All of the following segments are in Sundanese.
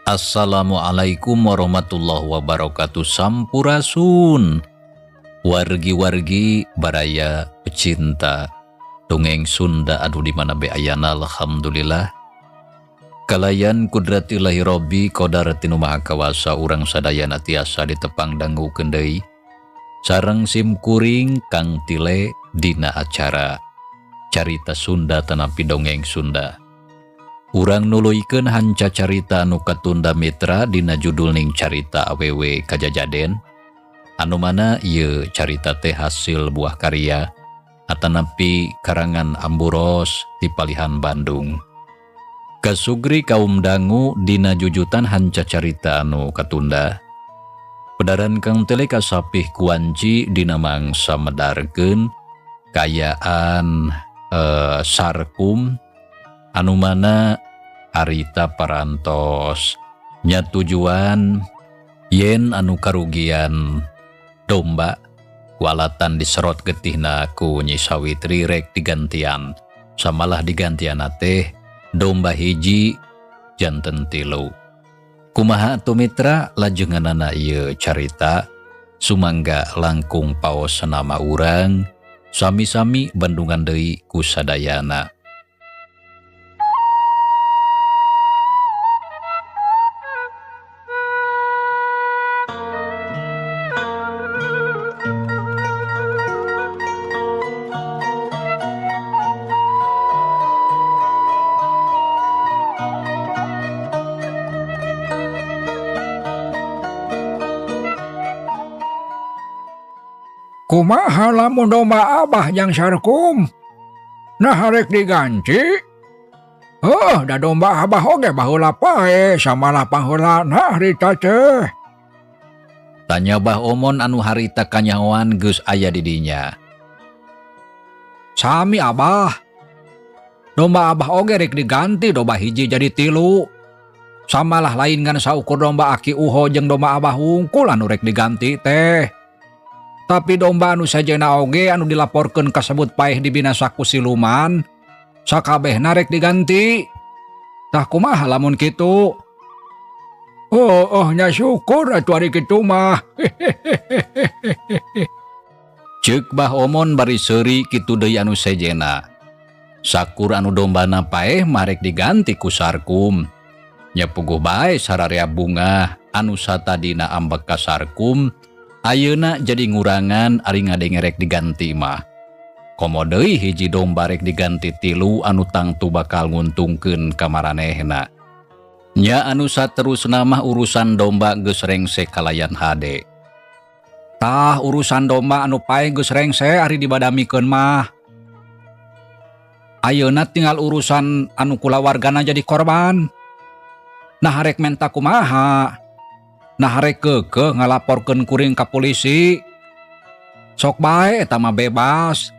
Assalamualaikum warahmatullahi wabarakatuh. Sampurasun wargi-wargi baraya pecinta dongeng Sunda aduh di mana be ayana. Alhamdulillah kalayan kudrat ilahi Robbi qadar tinu maha kawasa urang sadayana tiasa ditepang dangukeun deui sareng simkuring Kang Tile dina acara Carita Sunda tanapi dongeng Sunda. Urang nuluykeun hanca carita anu katunda mitra dina judul ning carita awewe kajajaden anu mana ieu carita teh hasil buah karya atanapi karangan Amburos di Palihan Bandung. Kasugri kaum dangu dina jujutan hanca carita anu katunda. Pedaran Kang Tele kasapih kuanci dina mangsa medarkeun kayaan sarkum anu mana harita parantos nya tujuan yen anu karugian domba kualatan diserot getihna ku Nyi Sawitri rek digantian samalah digantian teh domba hiji janten tilu. Kumaha atuh mitra lajenganana ieu carita sumangga langkung paos nama urang sami-sami bandungan deui ku sadayana. Kumaha lamun domba abah jang sarkum? Nah rek diganti? Heuh, da domba abah oge baheula pae samalah pangheulana harita teh. Tanya Bah Omon anu harita kanyahoan geus aya di dinya. Sami abah. Domba abah oge rek diganti domba hiji jadi tilu. Samalah lain ngan saukur domba aki uho jeung domba abah hungkul anu rek diganti teh. Tapi domba anu sajena oge anu dilaporkeun kasebut paeh dibinasa ku siluman, sakabehna rek diganti. Tah kumaha lamun kitu? Oh, oh nya syukur atuh ari kitu mah. Ceuk Bah Omon bari seuri kitu deui anu sejena. Sakur anu dombana paeh mah rek diganti ku sarkum. Nya puguh bae sararea bungah anu satadina ambek ka sarkum. Ayeuna jadi ngurangan ari ngadenge rek diganti mah. Komo deui hiji domba rek diganti tilu anu tangtu bakal nguntungkeun ka maranehna. Nya anu saterusna mah urusan domba geus rengse kalayan hade. Tah urusan domba anu pae geus rengse ari dibadamikeun mah. Ayeuna tinggal urusan anu kulawargana jadi korban. Nah rek menta kumaha? Nah rek keukeuh ngalaporkeun kuring ka polisi. Sok bae eta mah bebas.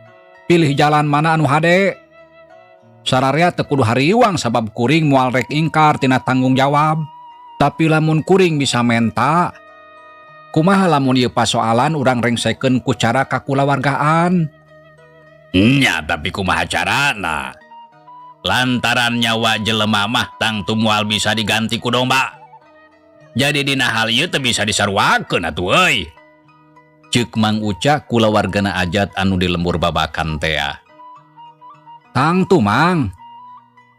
Pilih jalan mana anu hade. Sararea teu kudu hariwang sabab kuring moal rek ingkar tina tanggung jawab. Tapi lamun kuring bisa menta, kumaha lamun ieu pasoalan urang rengsekeun ku cara kakulawargaan? Nya tapi kumaha carana? Lantaran nyawa jelema mah tangtu moal bisa diganti ku domba. Jadi dina hal ieu teu bisa disaruakeun atuh euy. Ceuk Mang Uca kulawargana ajat anu di lembur babakan tea. Tangtu Mang,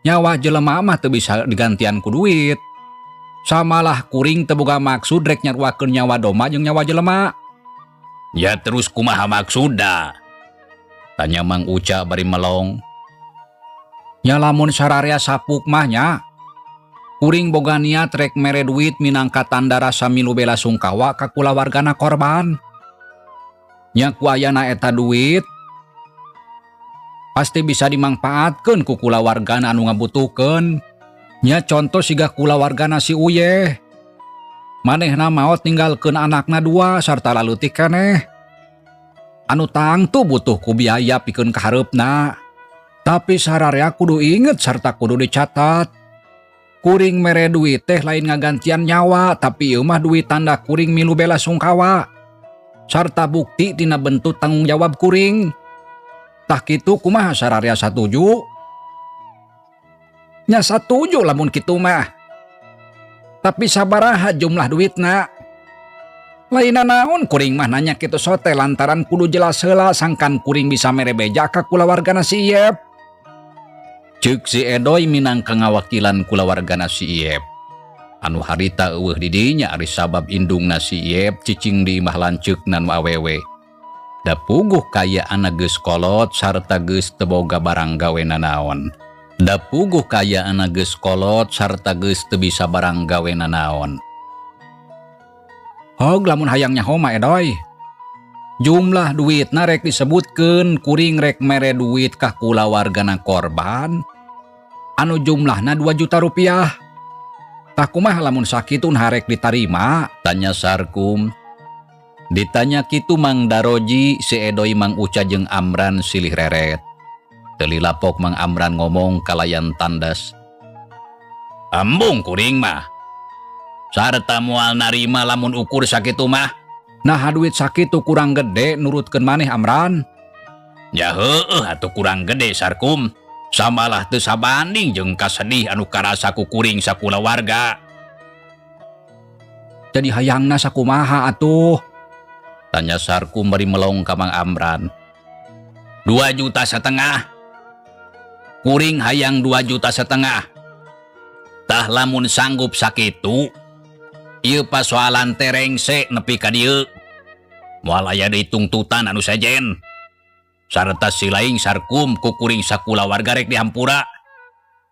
nyawa jelema mah teu bisa digantian ku duit. Samalah kuring teu boga maksud rek nyaruakeun nyawa domba jeung nyawa jelema. Ya terus kumaha maksudna? Tanya Mang Uca bari melong. Nya lamun sararea sapuk mah nya. Kuring boga niat rek mere duit minangka tanda rasa milu bela sungkawa ka kulawargana korban. Nya ku ayana eta duit pasti bisa dimangpaatkeun ku kulawargana anu ngabutuhkeun. Nya contoh siga kulawargana si Uyeh. Manehna maot ninggalkeun anakna dua sarta laleutik keneh. Anu tangtu butuh ku biaya pikeun kahareupna. Tapi sararea kudu inget sarta kudu dicatat. Kuring mere duit teh lain ngagantian nyawa, tapi ieu mah duit tanda kuring milu bela sungkawa. Sarta bukti tina bentuk tanggung jawab kuring. Tah kitu kumaha sararea satuju? Nya satuju lamun kitu mah. Tapi sabaraha jumlah duitna? Lainna naon kuring mah nanya kitu sote lantaran kudu jelas heula sangkan kuring bisa mere beja ka kulawargana si Iyep. Ceuk si Edoy minangka ngawakilan kulawargana si Iyep. Anu harita eueuh di dinya ari sabab indungna si Iyep cicing di imah lanceukna nu awewe. Da puguh kayaanna geus kolot sarta geus teu boga barang gawe nanaon. Da puguh kayaanna geus kolot sarta geus teu bisa barang gawe nanaon. Hog lamun hayang nyaho mah Edoy. Jumlah duitna rek disebutkeun kuring rek mere duit ka kulawargana korban anu jumlahna 2 juta rupiah. Tah kumaha lamun sakitu harek ditarima? Tanya Sarkum. Ditanya kitu Mang Daroji, si Edoy Mang Uca jeung Amran silih reret. Teu lilapok Mang Amran ngomong kalayan tandas. Embung kuring mah. Sarta moal narima lamun ukur sakitu mah. Nah duit sakitu kurang gede nurutkeun maneh Amran. Ya heueuh atuh kurang gede Sarkum. Samalah teu sabanding jeung kasedih anu karasa ku kuring sakulawarga. Jadi hayangna sakumaha atuh? Tanya Sarkum bari melong ka Mang Amran. 2,5 juta. Kuring hayang 2,5 juta. Tah lamun sanggup sakitu, ieu pasoalan teh rengse nepi ka dieu. Moal aya deui tungtutan anu sejen. Sarta silaing Sarkum ku kuring sakulawarga rek dihampura.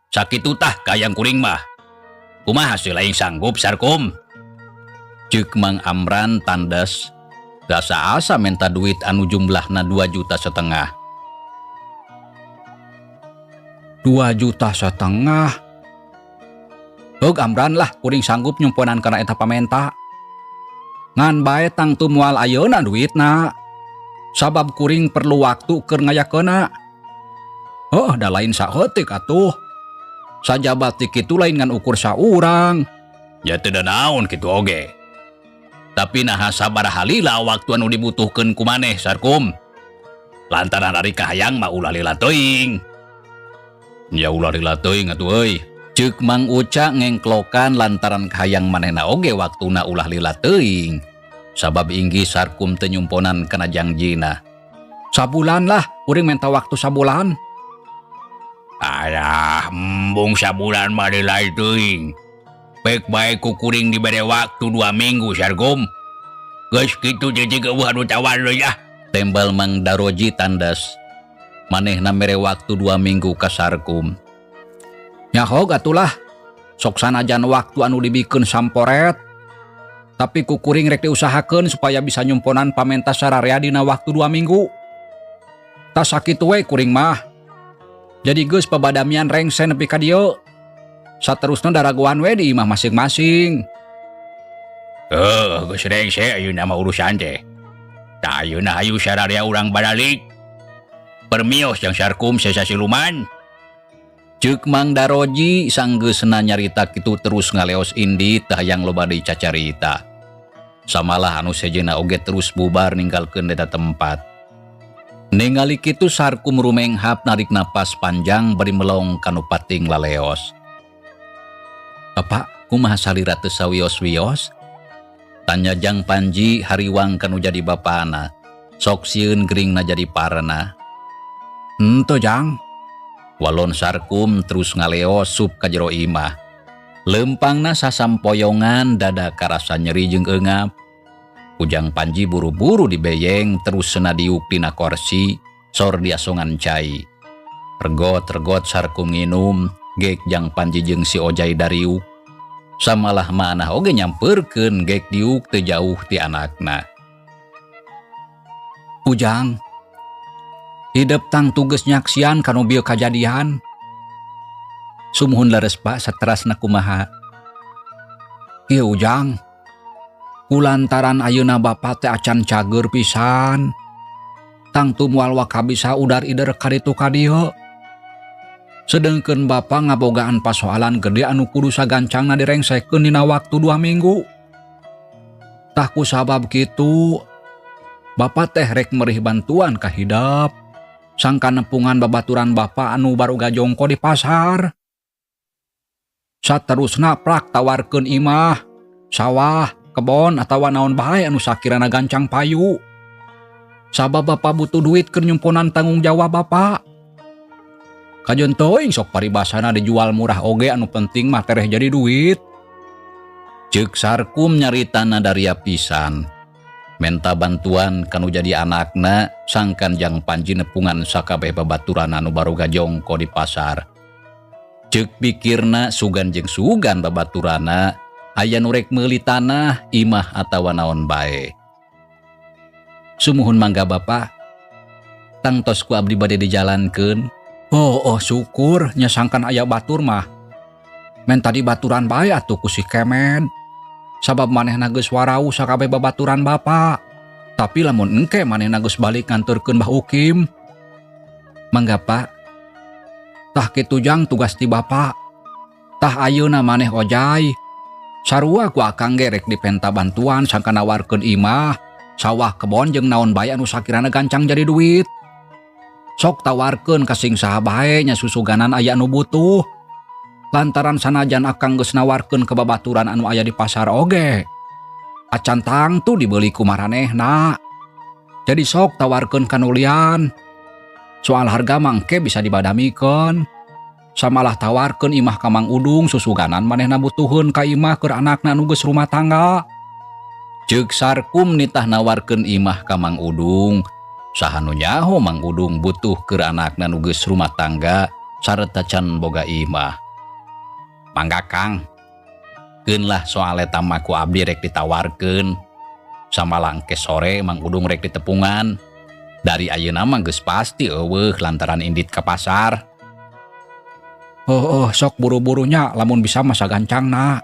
Sakitu tah kayang kuring mah. Kumaha silaing sanggup Sarkum? Ceuk Mang Amran tandas. Asa-asa minta duit anu jumlahna 2,5 juta. 2,5 juta. Heug Amran lah kuring sanggup nyumponan kana eta pamenta. Ngan bae tangtu moal ayeuna duitna. Sabab kuring perlu waktu keur ngayakeuna. Heuh da lain saeutik atuh. Sajabat ti kitu lain ngan ukur saurang. Ya teu da naon kitu oge. Tapi naha sabaraha lila waktu anu dibutuhkeun ku maneh Sarkum. Lantaran ari kahayang mah ulah lila teuing. Ya ulah lila teuing atuh euy. Ceuk Mang Uca ngengklokan lantaran kahayang manehna oge waktuna ulah lila teuing. Sabab inggih Sarkum teu nyumponan kana jangjina. Sabulan lah, kuring minta waktu sabulan. Alah, embung sabulan mah lila teuing. Baik baik ku kuring dibere waktu 2 minggu Sarkum. Geus kitu cicing eueuh anu tawar deui ah. Tembal Mang Daroji tandas. Manehna mere waktu 2 minggu ka Sarkum. Nyahog atulah. Sok sanajan waktu anu dibikeun samporet. Tapi ku kuring rek diusahakeun supaya bisa nyumponan pamenta sararea dina waktu 2 minggu. Tas sakitu we kuring mah. Jadi geus pabadamian rengse nepi ka dieu. Saterusna daragoan we di imah masing-masing. Heuh, geus rengse ayeuna mah urusan teh. Tah ayeuna hayu sararea urang baralik. Permios jeung Sarkum sesa siluman. Ceuk Mang Daroji sanggeusna nyarita kitu terus ngaleos indi tah hayang loba deui cacarita. Samalah anu sejenna oge terus bubar ninggalkeun eta tempat. Ningali kitu Sarkum rumenghap narik napas panjang bari melong kanu pating laleos. Bapak, kumaha salira teu sawios-wios? Tanya Jang Panji hariwang kanu jadi bapana. Sok sieun gringna jadi parna. Henteu Jang. Walon Sarkum terus ngaleos sup ka jero imah. Lempangna sasampoyongan, dada karasa nyeri jeung eungap. Ujang Panji buru-buru dibeyeng, terus sena diuk dina korsi, sor diasongan cai. Regot-regot Sarkum nginum, gek Jang Panji jeung si Ojai dariuk. Samalah manah oge nyamperkeun gek diuk teu jauh ti anakna. Ujang, hidep tangtu geus nyaksian kanu bieu kajadian. Sumuhun leres, Pak, saterasna kumaha? Ieu, Ujang, kulantaran ayeuna bapa teh acan cager pisan. Tangtu moal waka bisa udar ider kaditu ka dieu. Sedengkeun bapa ngabogaan pasoalan gede anu kudu sagancangna direngsekeun dina waktu 2 minggu. Tah, ku sabab kitu, Bapak teh rek merih bantuan ka hidep. Sangkan nepungan babaturan Bapak anu baroga jongko di pasar. Saterusna prak tawarkeun imah, sawah, kebon atawa naon bae anu sakirana gancang payu. Sabab Bapak butuh duit keur nyumponan tanggung jawab Bapak. Kajeun teuing sok paribasana dijual murah oge, anu penting mah tereh jadi duit. Ceuk Sarkum nyaritana daria pisan. Menta bantuan kanu jadi anakna sangkan Jang Panji nepungan sakabeh babaturan anu baroga jongko di pasar. Ceuk pikirna, sugan jeung sugan babaturana aya nu rek meuli tanah, imah atawa naon bae. Sumuhun, mangga, Bapak. Tangtos ku abdi bade dijalankeun. Oh, syukur nya, sangkan aya batur mah. Menta dibaturan bae atuh ku si Kemed. Sabab manehna geus warau sakabeh babaturan Bapak. Tapi lamun engke manehna geus balik nganterkeun Bah Ukim. Mangga, Pak. Tah kitu, Jang, tugas ti Bapak. Tah, ayeuna maneh, Ojai. Sarua ku akang ge rek dipenta bantuan sangkan nawarkeun imah, sawah, kebon jeung naon bae anu sakirana gancang jadi duit. Sok tawarkeun ka sing saha bae nya, susuganan aya anu butuh. Lantaran sanajan akang geus nawarkeun ke babaturan anu aya di pasar oge, acan tangtu dibeli ku maranehna. Jadi sok tawarkeun ka nu lian. Soal harga mah engke bisa dibadamikeun. Samalah tawarkeun imah ka Mang Udung, susuganan manehna butuheun ka imah keur anakna anu geus rumah tangga. Ceuk Sarkum nitah nawarkeun imah ka Mang Udung. Saha nu nyaho Mang Udung butuh keur anakna nu geus rumah tangga sarta can boga imah. Mangga, Kang. Keun lah, soal eta mah ku abdi rek ditawarkeun. Samalah engke sore Mang Udung rek ditepungan. Dari ayeuna mah geus pasti euweuh lantaran indit ka pasar. Oh, sok buru-burunya, lamun bisa mah sagancangna.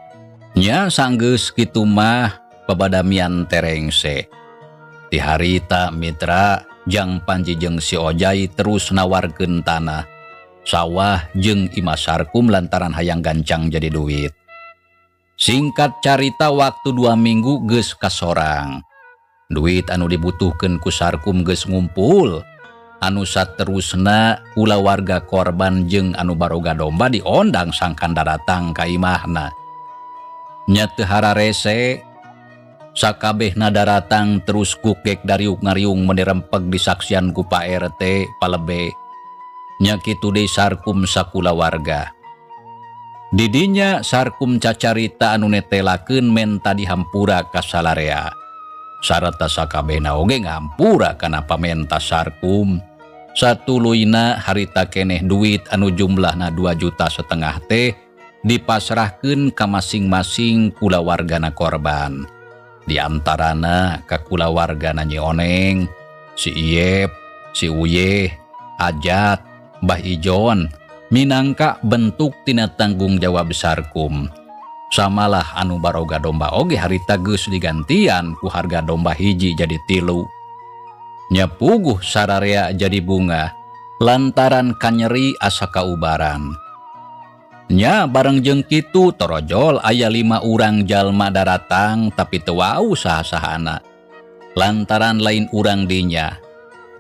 Nya, sanggeus kitu mah babadamian terengse. Di harita, mitra, Jang Panji jeung si Ojai terus nawarkeun tanah, sawah jeung imah Sarkum lantaran hayang gancang jadi duit. Singkat carita, waktu 2 minggu geus kasorang. Duit anu dibutuhkeun ku Sarkum geus ngumpul. Anu saterusna, kulawarga korban jeung anu baroga domba diondang sangkan daratang ka imahna. Nya, teu hararese sakabehna daratang, terus gugek dariuk ngariung meuni rempeg disaksian ku Pak RT palebe. Nya kitu deui Sarkum sakulawarga. Didinya Sarkum cacarita anu netelakeun menta dihampura ka salarea. Sarta sakabehna oge ngahampura kana pamenta Sarkum. Satuluyna harita keneh duit anu jumlahna 2,5 juta teh dipasrahkeun ka masing-masing kulawargana korban. Di antarana ka kulawargana Nyi Oneng, si Iyep, si Uyeh, Ajat, Mbah Ijon, minangka bentuk tina tanggung jawab Sarkum. Samalah anu baroga domba oge harita geus digantian ku harga domba hiji jadi tilu. Nya, puguh sararea jadi bungah lantaran kanyeri asa kaubaran. Nya, bareng jeung kitu torojol aya lima urang jalma daratang, tapi teu wau saha-sahana. Lantaran lain urang dinya.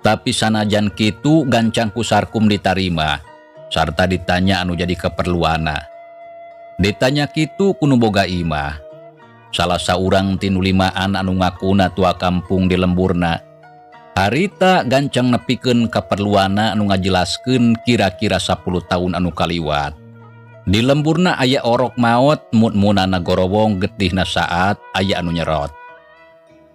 Tapi sanajan kitu gancang ku Sarkum ditarima sarta ditanya anu jadi keperluana. Ditanya kitu ku nu boga imah. Salah saurang tinu limaan anu ngakuna tua kampung di lemburna. Harita gancang nepikeun kaperluana anu ngajelaskeun kira-kira 10 tahun anu kaliwat. Di lemburna aya orok maot, mut-munana gorowong, getihna saat aya anu nyerot.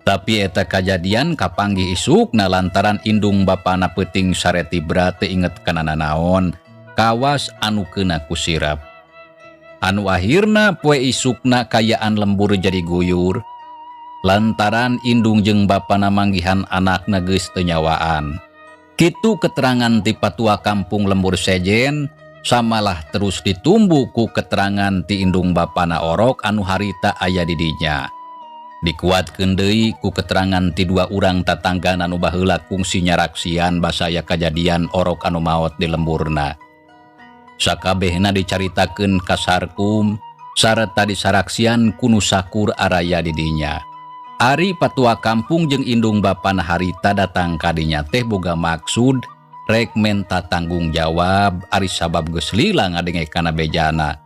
Tapi eta kajadian kapanggih isukna lantaran indung bapana peuting sare tibra teu inget kana nanaon, kawas anu keuna ku sirap. Anu akhirna poe isukna kayaan lembur jadi guyur lantaran indung jeung bapana manggihan anakna geus teu nyawaan. Kitu keterangan ti patua kampung lembur sejen, samalah terus ditumbu ku keterangan ti indung bapana orok anu harita aya di dinya. Dikuatkeun deui ku keterangan ti dua urang tatangga anu baheula kungsi nyaraksian basaya kajadian orok anu maot di lemburna. Sakabehna dicaritakeun ka Sarkum sarta disaraksian ku nu sakur araya di dinya. Ari patua kampung jeung indung bapana harita datang ka dinya teh boga maksud rek menta tanggung jawab ari sabab geus lila ngadenge kana bejana.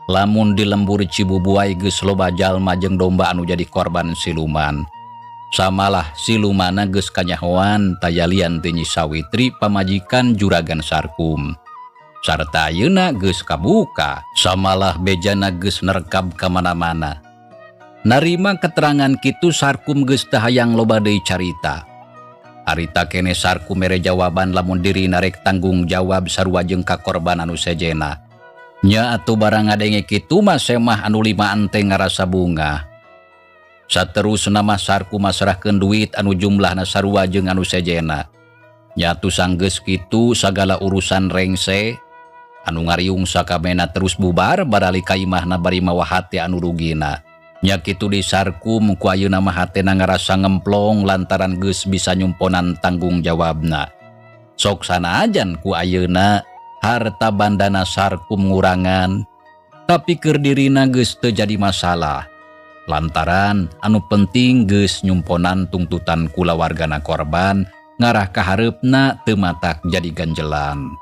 Lamun di lembur Cibubuai geus loba jalma jeung domba anu jadi korban siluman. Samalah silumana geus kanyahoan tayalian ti Nyi Sawitri, pamajikan Juragan Sarkum. Sarta ayeuna geus kabuka, samalah bejana geus nerekab ka mana-mana. Narima keterangan kitu, Sarkum geus teu hayang loba deui carita. Harita kene Sarkum mere jawaban lamun dirina rek tanggung jawab sarua jeung kakorban anu sejena. Nya atuh barang ngadenge kitu mah semah anu limaan teh ngarasa bungah. Saterusna mah Sarkum masrahkeun duit anu jumlahna sarua jeung anu sejena. Nya atuh sanggeus kitu sagala urusan rengse, anu ngariung sakabehna terus bubar barali ka imahna bari mawa hate anu rugina. Nya kitu di Sarkum ku ayeuna mah hatena ngarasa ngemplong lantaran geus bisa nyumponan tanggung jawabna. Sok sanajan ku ayeuna harta bandana Sarkum ngurangan, tapi keur dirina geus teu jadi masalah. Lantaran anu penting geus nyumponan tungtutan kulawargana korban, ngarah kahareupna teu matak jadi ganjelan.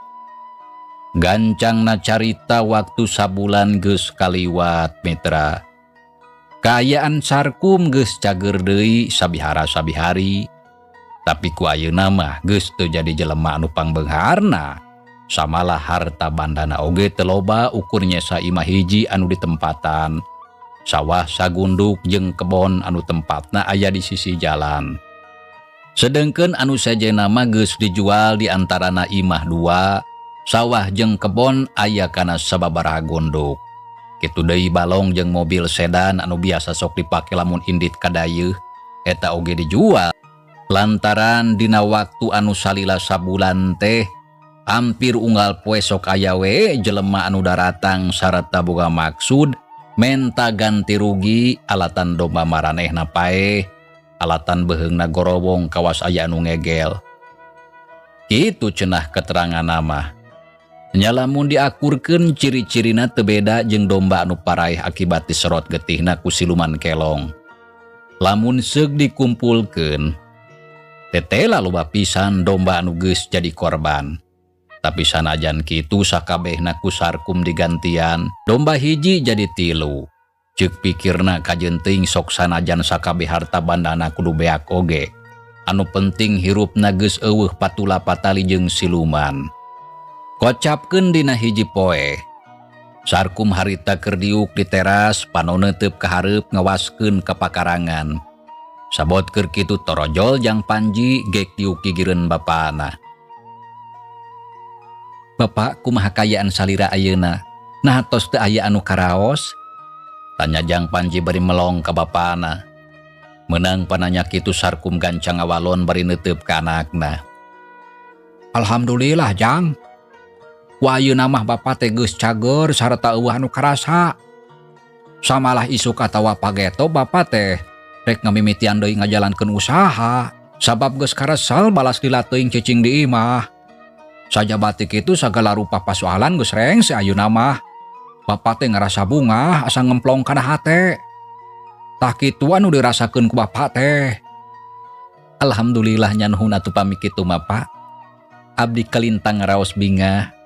Gancangna carita, waktu sabulan geus kaliwat, mitra. Kaayaan Sarkum geus cager deui sabihara sabihari. Tapi ku ayeuna mah geus teu jadi jelema anu pangbeungharna. Samalah harta bandana oge teu loba, ukur nyesa imah hiji anu ditempatan, sawah sagunduk jeung kebon anu tempatna aya di sisi jalan. Sedengkeun anu sejenna mah geus dijual, di antarana imah dua, sawah jeung kebon aya kana sababaraha gondok. Kitu deui balong jeung mobil sedan anu biasa sok dipake lamun indit ka dayeuh, eta oge dijual. Lantaran dina waktu anu salila sabulan teh hampir unggal poe sok aya we jelema anu daratang sarta boga maksud menta ganti rugi alatan domba maranehna paeh, alatan beheungna gorowong kawas aya anu ngegel. Kitu cenah keterangan mah. Nya lamun diakurkeun, ciri-cirina teu beda jeung domba anu paraeh akibat diserot getihna ku siluman kelong. Lamun seug dikumpulkeun, tetela loba pisan domba anu geus jadi korban. Tapi sanajan kitu sakabehna ku Sarkum digantian, domba hiji jadi tilu. Ceuk pikirna, kajeun teuing sok sanajan sakabeh harta bandana kudu beak oge. Anu penting hirupna geus euweuh patula patali jeung siluman. Kocapkeun dina hiji poe, Sarkum harita keur diuk di teras, panon neuteup ka hareup ngawaskeun ka pakarangan. Sabot keur kitu torojol Jang Panji gek diuk gigireun bapana. "Bapak, kumaha kaayaan salira ayeuna? Nah, tos teu aya anu karaos?" tanya Jang Panji bari melong ka bapana. Menang pananya kitu, Sarkum gancang ngawalon bari neuteup ka anakna. "Alhamdulillah, Jang. Ku ayeuna mah bapa teh geus cager sarta euweuh anu karasa. Samalah isuk atawa pageto bapa teh rek ngamimitian deui ngajalankeun usaha, sabab geus karesel balas lila teuing cicing di imah. Sajabati kitu sagala rupa pasoalan geus rengse ayeuna mah. Bapa teh ngarasa bungah, asa ngemplong kana hate. Tah, kitu anu dirasakeun ku bapa teh." "Alhamdulillah nya, nuhun atuh pami kitu mah, Pak. Abdi kalintang ngaraos bingah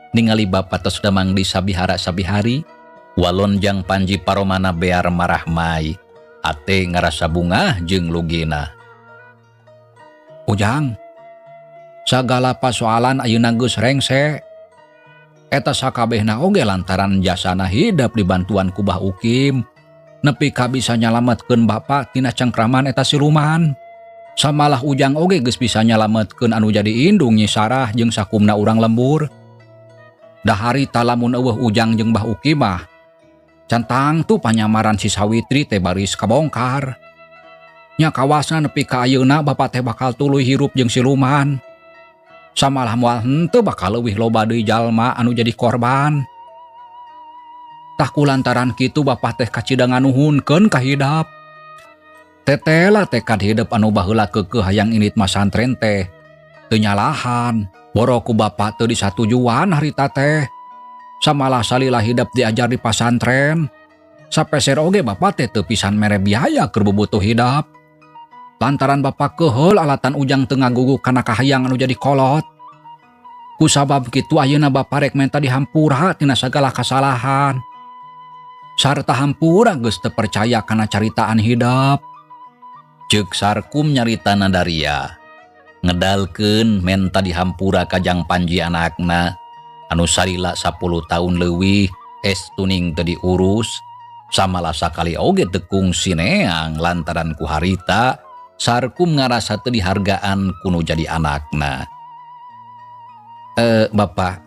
ningali Bapak tos damang di sabihara sabihari," walon Jang Panji paromana bear marahmai, ate ngarasa bungah jeung lugina. "Ujang, sagala pasoalan ayeuna geus rengse. Eta sakabehna oge lantaran jasana hidep dibantuan ku Bah Ukim. Nepi ka bisa nyalametkeun bapak tina cengkraman eta siluman. Samalah Ujang oge geus bisa nyalametkeun anu jadi indung Nyi Sarah jeung sakumna urang lembur. Da harita lamun euweuh Ujang jeung Bah Ukim mah, can tangtu panyamaran si Sawitri teh baris kabongkar. Nya kawasna nepi ka ayeuna bapak teh bakal tuluy hirup jeung siluman. Samalah moal henteu bakal leuwih loba deui jalma anu jadi korban. Tah kulantaran kitu bapak teh kacida nganuhunkeun ka hidep. Tetela tekad hidep anu baheula keukeuh hayang indit masantren teh teu nyalahan. Boro ku bapak teu disatujuan harita teh. Samalah salila hidep diajar di pasantren. Sapeser oge bapak teh teu pisan mere biaya keur bubutuh hidep. Lantaran bapak keheul alatan Ujang teu ngagugu kana kahayang anu jadi kolot. Kusabab kitu ayeuna bapak rek menta dihampura tina sagala kasalahan. Sarta hampura geus teu percaya kana caritaan hidep. Ceuk Sarkum nyarita nadaria. Ngedalkeun menta dihampura ka Jang Panji anakna anu salila 10 tahun leuwih estuning teu diurus samalah sakali oge teu kungsi neang lantaran ku harita Sarkum ngarasa teu dihargaan ku nu jadi anakna. Bapak,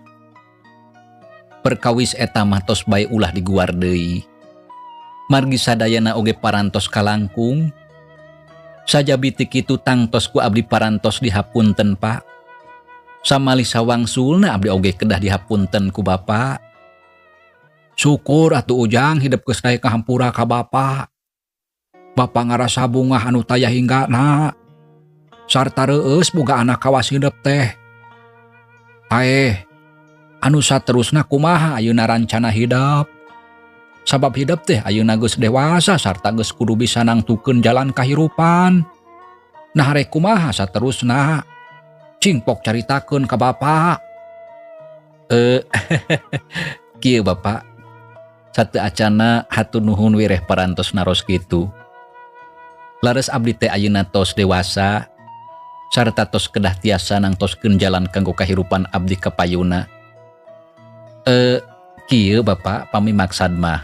perkawis eta mah tos bae ulah diguar deui. Margi sadayana oge parantos kalangkung. Sajabi ti kitu tangtos ku abdi parantos dihapunten, Pak. Samali sawangsulna abdi oge kedah dihapunten ku Bapak. Syukur atuh Ujang hidep geus daek kahampura ka Bapak. Bapak ngarasa bungah anu taya hinggana. Sarta reueus boga anak kawas hidep teh. Aeh, anu saterusna kumaha ayeuna rancana hidep? Sabab hidep teh ayeuna geus dewasa sarta geus kudu bisa nangtukeun jalan kahirupan. Nah rek kumaha saterusna? Cingpok caritakeun ka Bapak. Kieu Bapak, sateu acana hatur nuhun wireh parantos naros kitu. Lares abdi teh ayeuna tos dewasa sarta tos kedah tiasa nangtoskeun jalan kanggo kahirupan abdi kapayuna. Kieu Bapak pami maksad mah.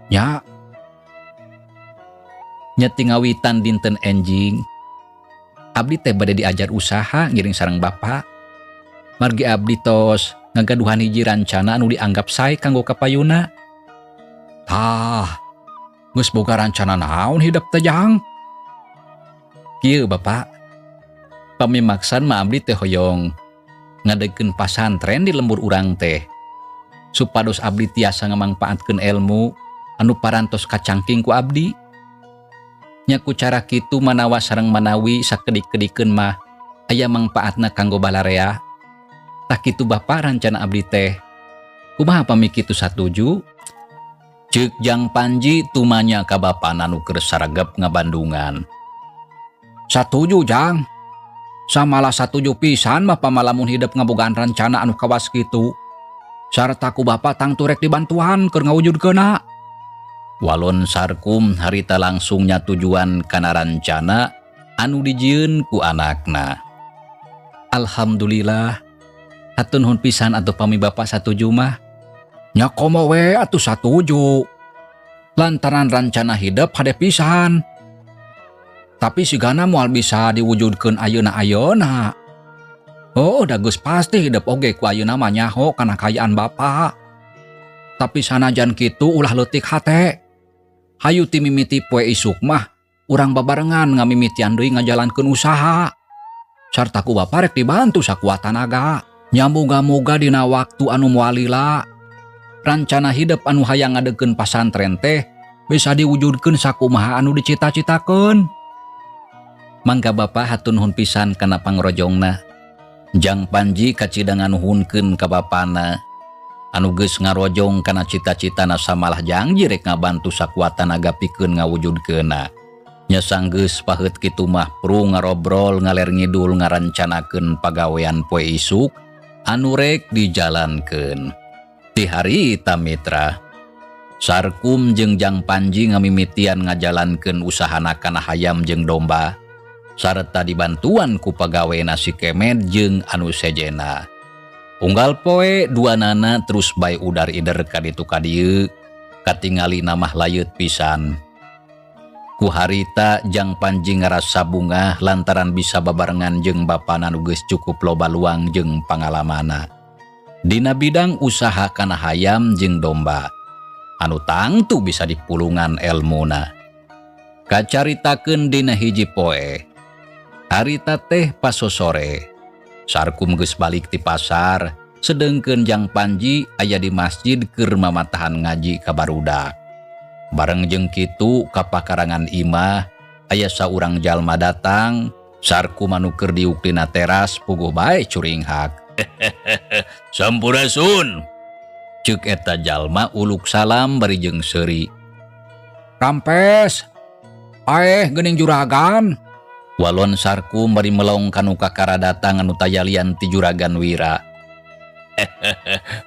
Nya. Nya tingawitan dinten enjing. Abdi teh bade diajar usaha ngiring sareng Bapak. Margi abdi tos ngagaduhan hiji rancana anu dianggap sae kanggo kapayuna. Tah, geus boga rancana naon hidep teh Jang? Kieu Bapak, pami maksan mah abdi teh hoyong ngadegkeun pasantren di lembur urang teh. Supados abdi tiasa ngamangpaatkeun ilmu anu parantos kacangking ku abdi. Nya ku cara kitu manawa sareng manawi sakedik-kedikeun mah aya mangpaatna kanggo balarea. Tah kitu Bapak rancana abdi teh. Kumaha pami kitu satuju? Ceuk Jang Panji tumanya ka bapana nu keur saragep ngabandungan. Satuju Jang. Samalah satuju pisan mah pamalamun hidep ngabogaan rancana anu kawas kitu. Sarta ku Bapak tangtu rek dibantuan keur ngawujudkeunna. Walon Sarkum harita langsung nyatujuan kana rancana anu dijieun ku anakna. Alhamdulillah. Hatur nuhun pisan atuh pami Bapak satuju mah. Nya komo we atuh satuju. Lantaran rancana hidep hade pisan. Tapi sigana moal bisa diwujudkeun ayeuna-ayeuna. Oh, da geus pasti hidep oge ku ayeuna mah nyaho kana kaayaan Bapak. Tapi sanajan kitu ulah leutik hate. Hayu ti mimiti poe isuk mah urang babarengan ngamimitian deui ngajalankeun usaha. Sarta ku Bapak rek dibantu sakuat tanaga. Nya muga-muga dina waktu anu moal lila rancana hidep anu hayang ngadegkeun pasantren teh bisa diwujudkeun sakumaha anu dicita-citakeun. Mangga Bapak hatur nuhun pisan kana pangrojongna. Jang Panji kacida nganuhunkeun ka bapana anu geus ngarojong kana cita-citana samalah janji rek ngabantu sakuat tanaga pikeun ngawujudkeunna. Nya sanggeus paheut kitu mah pru ngarobrol ngaler ngidul ngarancanakeun pagawean poe isuk anu rek dijalankeun. Ti harita mitra, Sarkum jeung Jang Panji ngamimitian ngajalankeun usahana kana hayam jeung domba sarta dibantuan ku pagawena si Kemed jeung anu sejena. Unggal poe duanana terus bae udar ider ka ditu ka dieu, katingali mah layeut pisan. Ku harita Jang Panji ngarasa bungah lantaran bisa babarengan jeung bapana nu geus cukup loba luang jeung pangalamanna dina bidang usaha kana hayam jeung domba anu tangtu bisa dipulungan elmuna. Kacaritakeun dina hiji poe. Harita teh pas sore. Sarkum geus balik ti pasar, sedengkeun Jang Panji aya di masjid keur mamatahan ngaji ka barudak. Bareng jeung kitu ka pakarangan imah aya saurang jalma datang. Sarkum anu keur diuk dina teras puguh bae curinghak. "Sampurasun," ceuk eta jalma uluk salam bari jeung seuri. "Rampes. Aeh, geuning juragan." Walon Sarkum bari melong kanu kakara datang anu taya lian ti Juragan Wira.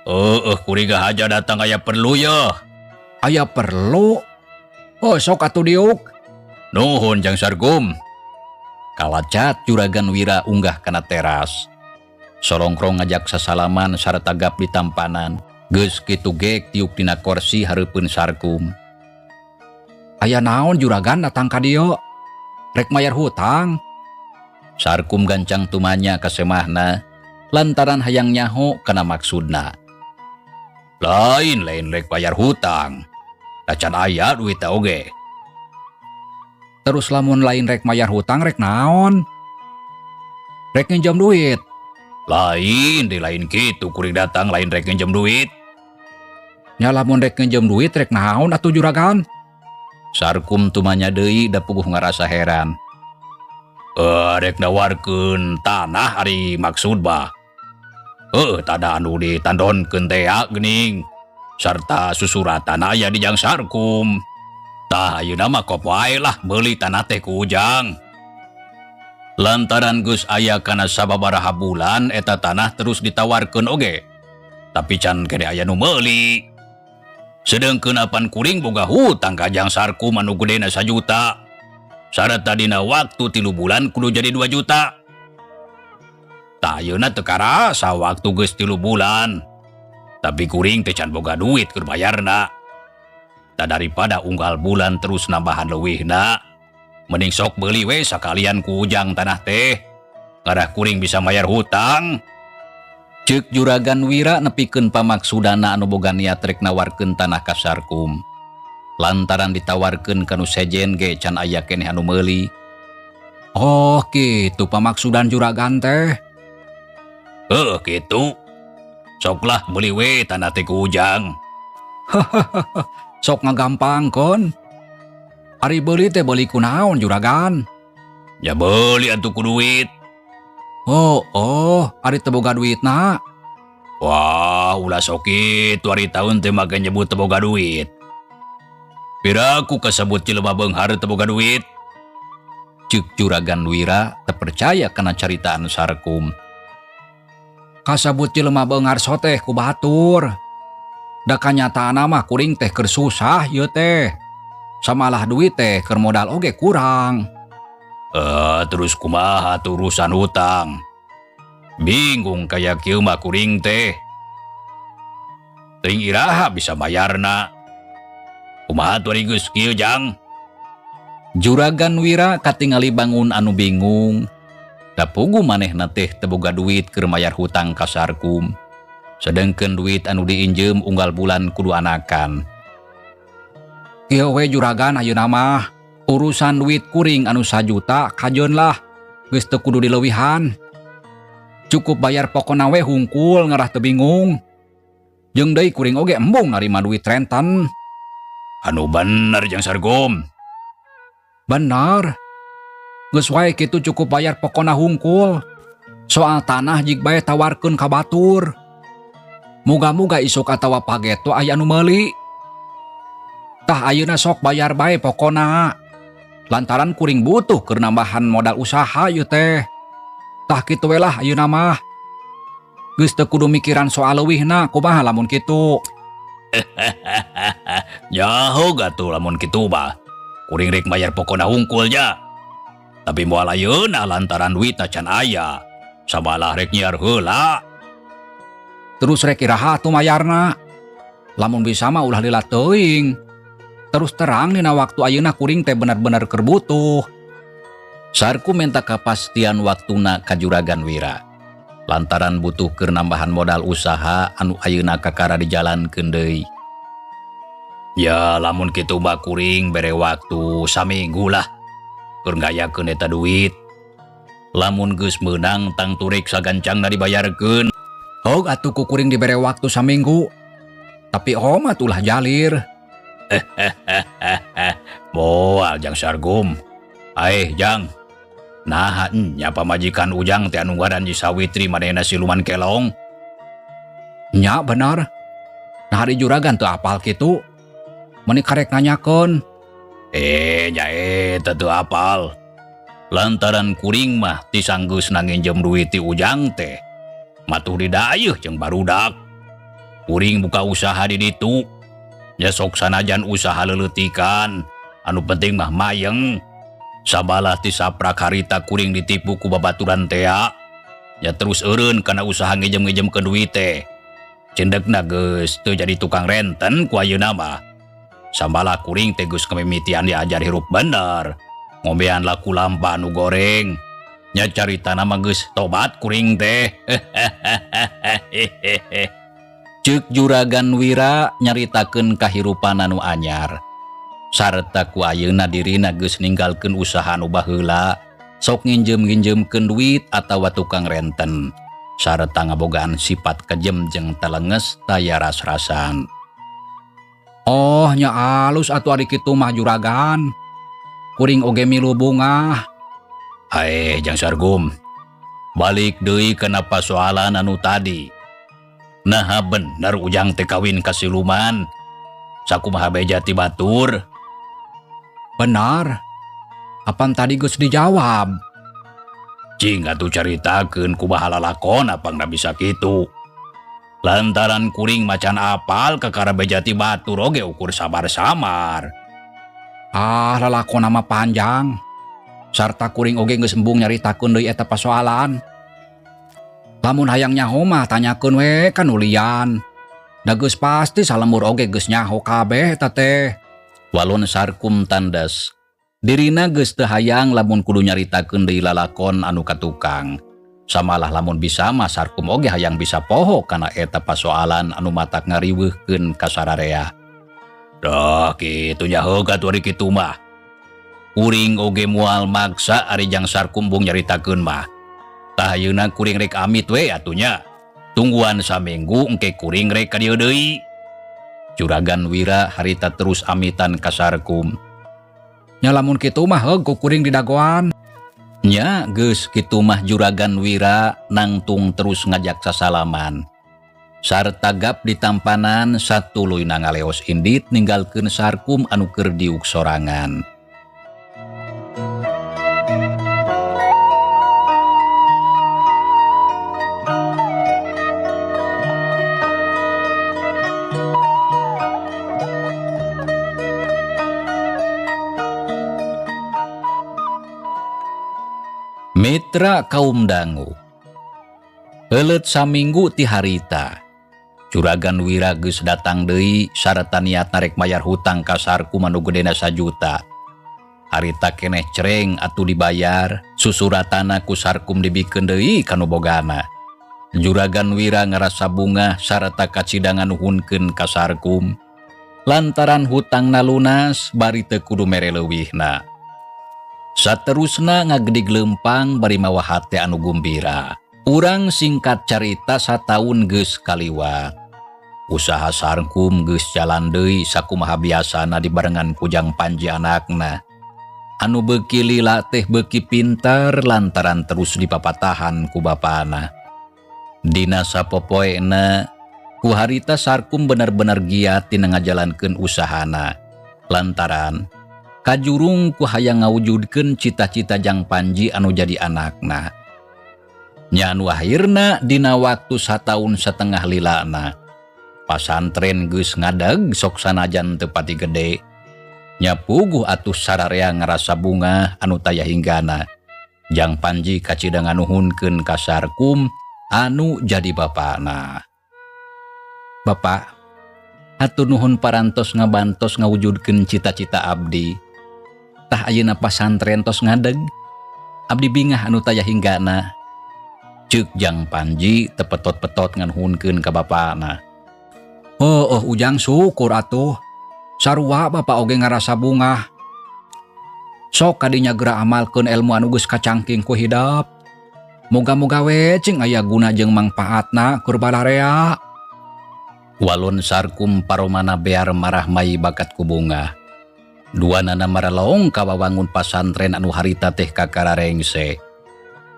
"Oh, kuring haja datang aya perlu ya." "Aya perlu? Oh, sok atuh diuk." "Nuhun, Jang Sarkum." Kalacat Juragan Wira unggah kana teras. Solongkrong ngajak sasalaman sarta gap ditampanan. Geus kitu gek diuk dina korsi hareupeun Sarkum. "Aya naon juragan datang ka dieu? Rek mayar hutang?" Sarkum gancang tumanya ka semahna lantaran hayang nyaho kana maksudna. "Lain, lain rek bayar hutang. Da can aya duit oge." "Terus lamun lain rek mayar hutang, rek naon? Rek nginjem duit?" "Lain, di lain kitu, kuring datang lain rek nginjem duit." "Nya lamun rek nginjem duit, rek naon atuh juragan?" Sarkum tumanya deui da puguh ngarasa heran. "Eh, rek nawarkeun tanah ari maksud bah. Heuh, tanah anu ditandonkeun teh geuning. Sarta susuratan aya di Jang Sarkum. Tah, ayeuna mah kop wae lah meuli tanah teh ku Ujang. Lantaran geus aya kana sababaraha bulan eta tanah terus ditawarkeun oge. Tapi can keneh aya nu meuli. Sedengkeun apan kuring boga hutang ka Jang Sarkum anu gedena 1 juta. Sarta dina waktu 3 bulan kudu jadi 2 juta. Tah, ayeuna teu karasa waktu geus 3 bulan. Tapi kuring teh can boga duit keur bayarna. Tah, daripada unggal bulan terus nambahan leuwihna, mending sok beuli we sakalian ku Ujang tanah teh. Ngarah kuring bisa mayar hutang." Ceuk Juragan Wira nepikeun pamaksudana anu boga niat rek nawarkeun tanah ka Sarkum. Lantaran ditawarkeun ka nu sejen ge can aya keneh anu meuli. "Oh, kitu pamaksudan juragan teh." "Heuh, kitu. Sok lah beuli we tanah teh ku Ujang." "Sok ngagampangkeun. Ari beuli teh beuli ku naon, juragan?" "Ya beuli atuh ku duit." Oh, ari teu boga duitna?" "Wah, ulah sok kitu, ari taun teh make nyebut teu boga duit. Piraku kasebut jelema beunghar teu boga duit?" Ceuk Juragan Wira teu percaya kana caritaan Sarkum. "Kasebut jelema beunghar soteh ku batur. Da kanyataanna mah kuring teh keur susah ieu teh. Samalah duit teh keur modal oge kurang." "Eh, terus kumaha tuh urusan hutang? Bingung kaya kieu mah kuring teh. Teuing iraha bisa bayarna. Kumaha tuh ari geus kieu, Jang?" Juragan Wira katingali bangun anu bingung. Da puguh manehna teh teu boga duit keur mayar hutang ka Sarkum. Sedengkeun duit anu diinjem unggal bulan kudu anakan. "Kieu we juragan, ayeuna mah urusan duit kuring anu 1 juta kajeun lah, geus teu kudu dileuwihan. Cukup bayar pokona we hungkul, ngarah teu bingung. Jeung deui kuring oge embung narima duit renten." "Anu bener, Jang Sarkum?" "Bener. Geus wae kitu, cukup bayar pokona hungkul. Soal tanah jig bae tawarkeun ka batur. Muga-muga isuk atawa pageto aya anu meuli. Tah, ayeuna sok bayar bae pokona. Lantaran kuring butuh keur nambahan modal usaha ieu teh. Tah, kitu we lah ayeuna mah. Geus teu kudu mikiran soal leuwihna, kumaha lamun kitu?" "Nyaho atuh lamun kitu mah. Kuring rek bayar pokona hungkul nya. Tapi moal ayeuna lantaran duit can aya. Samalah rek nyiar heula." Terus rek iraha atuh mayarna? Lamun bisa mah ulah lila teuing. Terus terang dina waktu ayeuna kuring teh bener-bener keur butuh. Sarkum minta kapastian waktuna ka Juragan Wira. Lantaran butuh keur nambahan modal usaha anu ayeuna kakara dijalankeun deui. Ya lamun kitu mah kuring bere waktu saminggu lah keur ngayakeun eta duit. Lamun geus meunang tangtu rek sagancangna dibayarkeun. Hog atuh ku kuring dibere waktu saminggu. Tapi omat ulah jalir. Moal Jang Sarkum. Aeh Jang. Nah, nya pamajikan Ujang teh anu ngaran Nyi Sawitri manehna siluman kelong. Nya bener. Nah ari juragan teu apal kitu. Meuni karek nanyakeun. Nya eta teu apal. Lantaran kuring mah ti sanggeusna nginjem duit ti Ujang teh. Matuh didayeuh jeung barudak. Kuring buka usaha di ditu. Nya sok sanajan usaha leuleutikan, anu penting mah mayeng. Sabalah ti saprak harita kuring ditipu ku babaturan tea. Nya terus eureun kana usaha ngijem-ngijemkeun duit teh. Cendekna geus teu jadi tukang renten ku ayeuna mah. Sambalah kuring teh geus kamimitian diajar hirup bener. Ngombean laku lampa anu goreng. Nya caritana mah geus tobat kuring teh. Ceuk Juragan Wira nyaritakeun kahirupan anu anyar. Sarta ku ayeuna dirina geus ninggalkeun usaha anu baheula, sok nginjem-nginjemkeun duit atawa tukang renten. Sarta ngabogaan sifat kejem jeung telenges taya ras-rasan. Oh, nya alus atuh ari kitu mah juragan. Kuring oge milu bungah. Aeh, Jang Sarkum. Balik deui kana pasoalan anu tadi. Naha bener Ujang teh kawin ka siluman. Sakumaha beja ti batur? Benar. Apan tadi geus dijawab? Cing atuh caritakeun kumaha lalakon apang da bisa kitu. Lantaran kuring macan apal kakara beja ti batur oge ukur samar-samar. Ah, lalakon mah panjang. Sarta kuring oge geus embung nyaritakeun deui eta pasoalan. Lamun hayang nyaho mah tanyakeun we ka nu lian. Da geus pasti salembur oge geus nyaho kabeh eta teh. Walon Sarkum tandas. Dirina geus teu hayang lamun kudu nyaritakeun deui lalakon anu katukang. Samalah lamun bisa mah Sarkum oge hayang bisa poho kana eta pasoalan anu matak ngariweuhkeun ka sararea. Dah kitu nya heug atuh ari kitu mah. Kuring oge moal maksa ari Jang Sarkum bung nyaritakeun mah. Tah ayeuna kuring rek amit we atuh nya. Tungguan saminggu engke kuring rek ka dieu deui. Juragan Wira harita terus amitan ka Sarkum. Nya lamun kitu mah heug ku kuring didagoan. Nya geus kitu mah Juragan Wira nangtung terus ngajak sasalaman. Sarta gap ditampanan satuluyna ngaleos indit ninggalkeun Sarkum anu keur diuk sorangan. Mitra kaum dangu. Heuleut saminggu ti harita. Juragan Wira geus datang deui sarta niat narek mayar hutang ka Sarkum anu gedena sajuta. Harita keneh cereng atuh dibayar, susuratana ku Sarkum dibikeun deui ka nu bogana. Juragan Wira ngarasa bungah sarta kacida nganuhunkeun ka Sarkum. Lantaran hutangna lunas bari teu kudu mere leuwihna. Saterusna ngagedig lempang bari mawa hate anu gumbira. Urang singkat carita sataun geus kaliwat. Usaha Sarkum geus jalan deui sakumaha biasana dibarengan ku Jang Panji anakna. Anu beuki lila teh beuki pinter lantaran terus dipapatahan ku bapana. Dina sapopoena ku harita Sarkum bener-bener giat tina ngajalankeun usahana. Lantaran kajurung ku hayang ngawujudkeun cita-cita Jang Panji anu jadi anakna. Nya anu akhirna dina waktu sataun setengah lilana. Pasantren geus ngadag sok sanajan teu pati gede. Nya puguh atuh sararea ngarasa bungah anu taya hinggana. Jang Panji kacida nganuhunkeun ka Sarkum anu jadi bapana. Bapak, hatur nuhun parantos ngabantos ngawujudkeun cita-cita abdi. Tah, ayeuna pasantren tos ngadeg. Abdi bingah anu taya hinggana. Ceuk Jang Panji tepetot-petot nganuhunkeun ka bapana. Oh, Ujang, syukur atuh. Sarua bapak oge ngarasa bungah. Sok kadinya geura amalkeun ilmu anu geus kacangking ku hidep. Moga-moga we cing aya guna jeung mangpaatna keur balarea. Walon Sarkum paromana bear marahmai bakat ku bungah. Duanana maralong ka wawangun pasantren anu harita teh kakara rengse.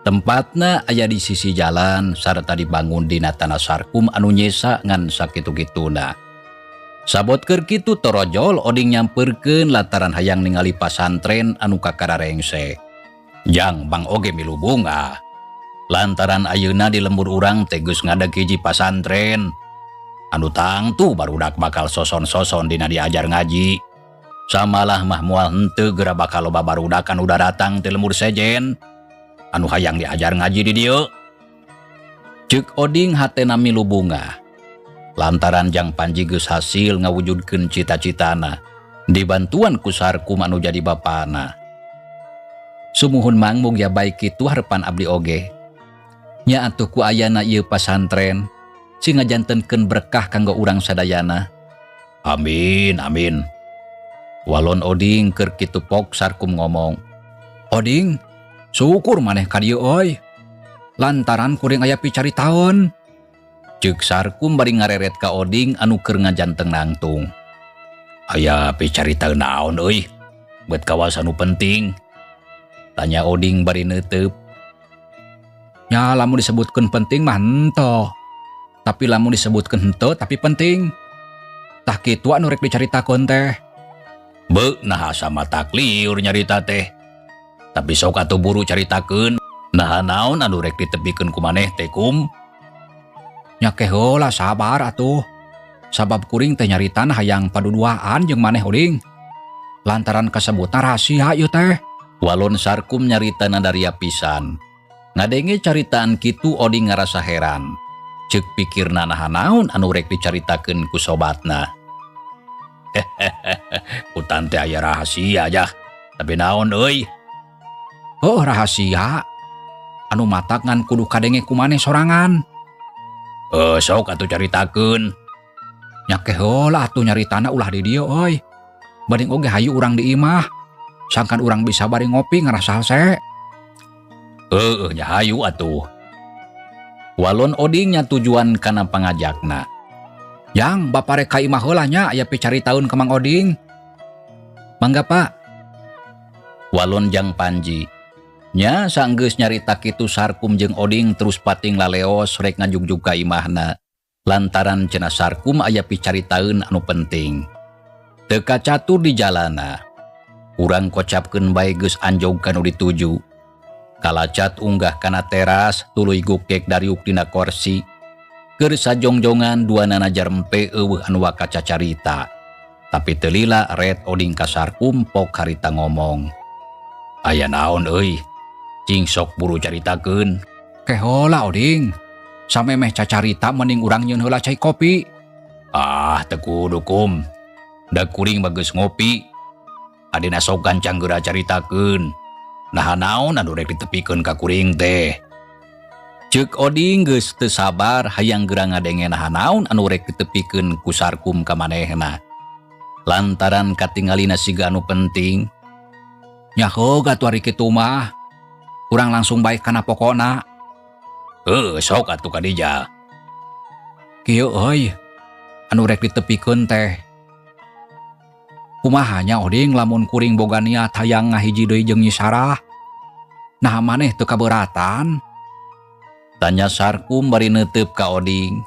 Tempatna aya di sisi jalan sarta dibangun dina tanah Sarkum anu nyesa ngan sakitu-kituna. Sabot keur kitu torojol Oding nyamperkeun lantaran hayang ningali pasantren anu kakara rengse. Jang, Bang oge milu bungah. Lantaran ayeuna di lembur urang teh geus ngadeg hiji pasantren. Anu tangtu barudak bakal soson-soson dina diajar ngaji. Samalah mah moal henteu, geura bakal loba barudak anu datang ti lembur sejen anu hayang diajar ngaji di dieu. Ceuk Oding hatena milu bungah. Lantaran Jang Panji geus hasil ngawujudkeun cita-citana dibantuan ku Sarkum anu jadi bapana. Sumuhun, Mang, mugia baik kitu harepan abdi oge. Nya atuh, ku ayana ieu pasantren sing ngajantenkeun berkah kanggo urang sadayana. Amin, amin. Walon Oding keur kitu pok Sarkum ngomong. Oding, syukur maneh ka dieu euy. Lantaran kuring aya picaritaeun. Ceuk Sarkum bari ngareret ka Oding anu keur ngajanteng nangtung. Aya picaritaeun naon euy? Bet kawas anu penting? Tanya Oding bari neuteup. Nya, lamun disebutkeun penting mah henteu. Tapi lamun disebutkeun henteu tapi penting. Tah, kitu anu rek dicaritakeun teh. Be, nah sama tak liur nyarita teh. Tapi sok atuh buru caritakeun. Nah, naon anu rek ditepikeun ku maneh teh, Kum? Nya ke heula, sabar atuh. Sabab kuring teh nyaritana hayang paduduaan jeung maneh, Oding. Lantaran kasebutna rahasia ieu teh. Walon Sarkum nyarita nadaria pisan. Ngadenge caritaan kitu Oding ngarasa heran. Ceuk pikirna, naha naon anu rek dicaritakeun ku sobatna. Utan teh aya rahasia aja. Tapi naon euy? Oh, rahasia. Anu matak ngan kudu kadenge ku maneh sorangan. Eh, sok atuh caritakeun. Nya ke heula atuh, nyaritana ulah di dieu euy. Banding oge hayu urang di imah. Sangkan urang bisa bari ngopi ngarasa hese. Heeh, nya hayu atuh. Walon Oding nyatujuan kana pangajakna. Yang, bapak rek ka imah heula nya, aya picaritaeun ka Mang Oding. Mangga, Pak. Walon Jang Panji. Nya, sanggeus nyarita kitu Sarkum jeung Oding terus pating laleos rek ngajugjug ka imahna. Lantaran cenah Sarkum aya picaritaeun anu penting. Teu kacatur di jalana. Urang kocapkeun bae geus anjog ka nu dituju. Kalacat unggah kana teras tuluy gukgek dariuk dina korsi. Keur sajongjongan duanana jarempe euweuh anu waka cacarita. Tapi teu lila ret Oding ka Sarkum pok harita ngomong. Aya naon euy? Cing sok buru caritakeun. Ke heula, Oding. Samemeh cacarita mending urang nyeun heula cai kopi. Ah, teu kudu, Kum. Da kuring mah geus ngopi. Adina sok gancang geura caritakeun. Naha naon anu rek ditepikeun ka kuring teh? Ceuk Oding geus teu sabar hayang geura ngadenge naha naon anu rek ditepikeun ku Sarkum ka manehna. Lantaran katingalina siga anu penting. Nya heuh atuh ari kitu mah. Urang langsung bae kana pokona. Heuh, sok atuh kadija. Kieu euy. Anu rek ditepikeun teh. Kumaha nya, Oding, lamun kuring boga niat hayang ngahiji deui jeung Nyi Sarah? Nah, maneh teu kaberatan? Tanya Sarkum bari neuteup ka Oding.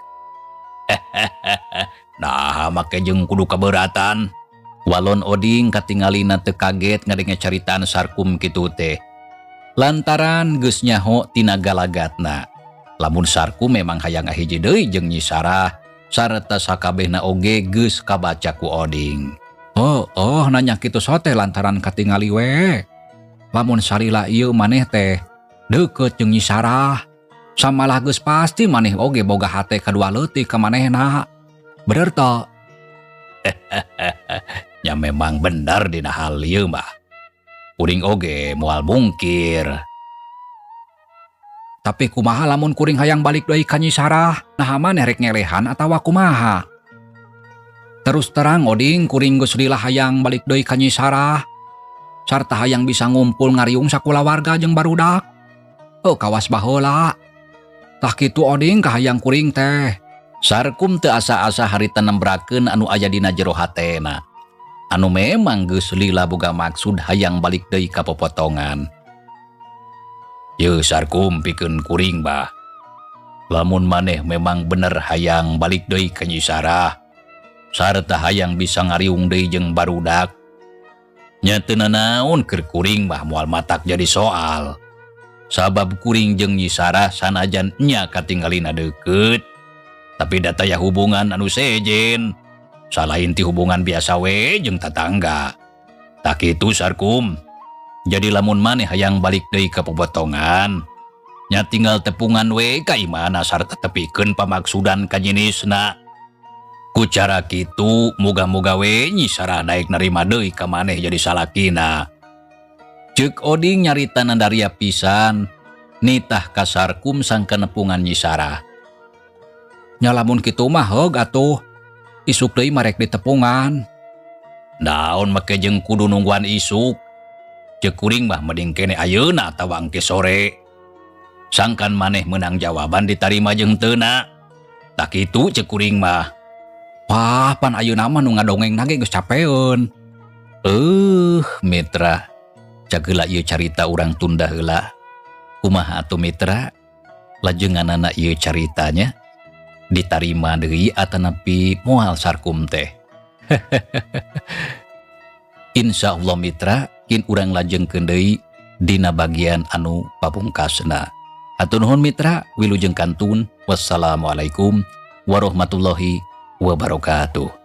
Nah, make jeung kudu kaberatan. Walon Oding katingalina teu kaget ngadenge caritaan Sarkum kitu teh. Lantaran geus nyaho tina galagatna. Lamun Sarkum memang hayang ngahiji deui jeung Nyi Sarah sarta sakabehna oge geus kabaca ku Oding. Oh, nanya kitu sote lantaran katingali we. Lamun salila ieu maneh teh deukeut jeung Nyi Sarah. Samalah geus pasti maneh oge boga hate kadua leutik ka manehna. Bener teu? Ya, memang bener dina hal ieu mah. Kuring oge moal mungkir. Tapi kumaha lamun kuring hayang balik deui ka Nyi Sarah? Nah, maneh rek ngelehan atawa kumaha? Terus terang, Oding, kuring geus lila hayang balik deui ka Nyi Sarah. Sarta hayang bisa ngumpul ngariung sakulawarga jeung barudak. Oh, kawas baheula. Tah kitu, Oding, kahayang kuring teh. Sarkum teu asa-asa harita nembrakeun anu aya dina jero hatena. Anu memang geus lila boga maksud hayang balik deui ka popotongan. Ye Sarkum, pikeun kuring bah. Lamun maneh memang bener hayang balik deui ka Nyi Sarah, sarta hayang bisa ngariung deui jeung barudak. Nya teu nanaon, keur kuring mah moal matak jadi soal. Sabab kuring jeung Nyi Sarah sanajan nya katinggalina deukeut, tapi da taya hubungan anu sejen. Salain ti hubungan biasa we jeung tatangga. Tah kitu, Sarkum. Jadi lamun maneh hayang balik deui ka popotongan, nya tinggal tepungan we ka imahna sarta tepikeun pamaksudan ka nyinisna. Ku cara kitu muga-muga we Nyi Sarah daek narima deui ka maneh jadi salakina. Ceuk Oding nyarita nandaria pisan nitah ka Sarkum sangkan nepungan Nyi Sarah. Nya, lamun kitu mah heug atuh. Isuk deui mah rek ditepungan. Naon make jeung kudu nungguan isuk? Ceuk kuring mah mending kene ayeuna atawa engke sore. Sangkan maneh menang jawaban ditarima jeung teuna. Tah kitu ceuk kuring mah. Wah, pan ayeuna mah nu ngadongeng ge geus capeun. Mitra. Cageula ieu carita urang tunda heula. Kumaha atuh, Mitra? Lajenganana ieu caritanya ditarima deui atanapi moal Sarkum teh? Insya Allah, Mitra, kin urang lajengkeun deui dina bagian anu papungkasna. Hatur nuhun, Mitra, wilujeng kantun. Wassalamualaikum warahmatullahi wabarakatuh.